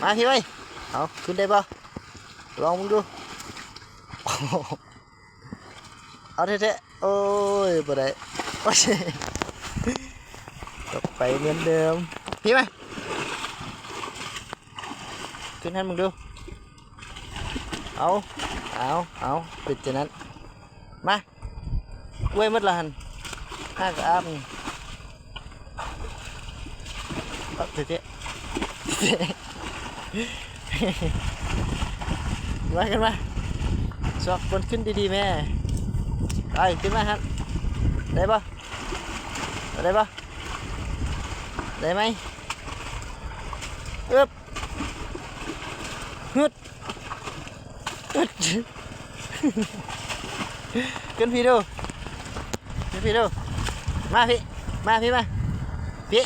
ມາພີ້ໄວ້. ເອົາ ຂຶ້ນໄດ້ບໍ່? ລອງເບິ່ງດູ. ເອົາແທ້ໆ. ໂອ້ຍ ບໍ່ໄດ້. ໂອ້ຍ ຕົກໄປເໝືອນເດີມ. ພີ້ມາ. ຂຶ້ນຫັ້ນເບິ່ງດູ. ເອົາ ເອົາ ເອົາ ເປັນຈັ່ງນັ້ນ. ມາ. ອວຍໝົດລະຫັ້ນ. ຫາກະອາບ. ເອົາເຕະໆ. ມາ ຂຶ້ນມາ. ຊອກຄົນຂຶ້ນດີໆແມ່. ໄປ ຂຶ້ນມາຫັ້ນ. ໄດ້ບໍ່? ໄດ້ບໍ່? ໄດ້ໄໝ? ອຶບ. ຮຶດ. ຂຶ້ນພີ້ດູ ຂຶ້ນພີ້ດູ. ມາພີ້ ມາພີ້ມາ. ພີ້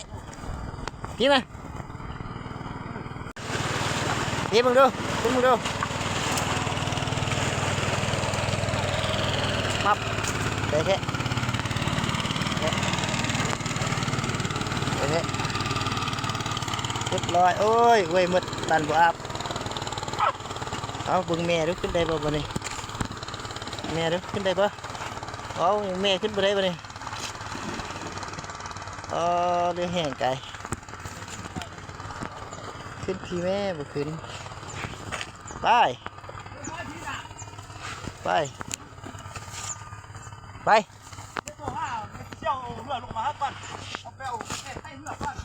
ພີ້ມາ. ພີ້ເບິ່ງດູ ຂຶ້ນເບິ່ງດູ. ປັບ ໄດ້ແທ້ ໄດ້ແທ້ ຮຽບຮ້ອຍ. ໂອ້ຍ ອວຍໝົດ ຕັນບໍ່ອາບ. ເອົາ ເບິ່ງແມ່ດູ ຂຶ້ນໄດ້ບໍ່ບາດນີ້? ແມ່ດູ ຂຶ້ນໄດ້ບໍ່? ເອົາ ແມ່ຂຶ້ນບໍ່ໄດ້ບາດນີ້. ເອີ ເຫຼືອແຮງໄກ. ຂຶ້ນພີ້ແມ່ ບໍ່ຂຶ້ນ. ໄປ ໄປ ໄປ. ເອົາເຮືອລົງມາຫາກ່ອນ ເອົາໄປເອົາແມ່ໃສ່ເຮືອກ່ອນ.